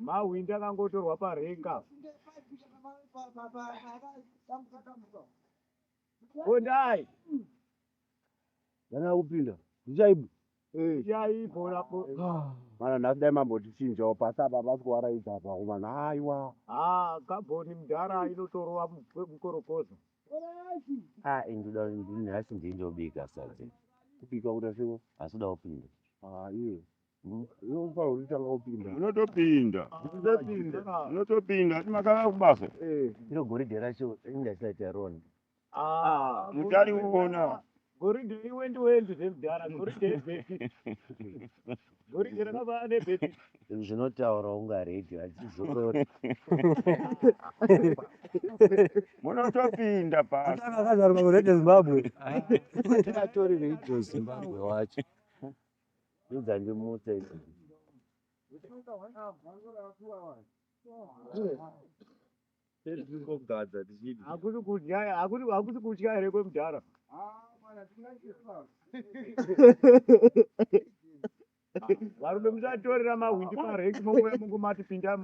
Mahwindi akangotorwa parenga. Kondai. Ndana kupinda. Ndichaibu. Ndichaibu po. Mana nhasi dai mambotichinjawo pasi apa pasi kuwaraidza apa kumana aiwa. Ah, kabhoni mudhara inotorova mukorokoza. Ah, indoda nhasi ndindobika sadza. Kubika kuita seko. Asi uda kupinda. Ah, iye. Unofanira kutanga kupinda. Unotopinda. Unotopinda. Unotopinda. Ati makava kubasa. Eh. Iro goridhe racho indasati yarona. Ah, Mutariona. Goridhe iwendi wendi zvemudhara. Goridhe ibheti. Goridhe rakava nebheti. Zvinotaura unga radio achizokora. Munotopinda pasi. Akazvarwa kuRadio Zimbabwe. Atori radio Zimbabwe wacho. Ndodzandimutsa idzi. Tingogadza tichidya. Hakusi kudya, hakusi hakusi kutya here kwemudhara. Varume musatorera mahwindi parengi mongouya mongomati pinda.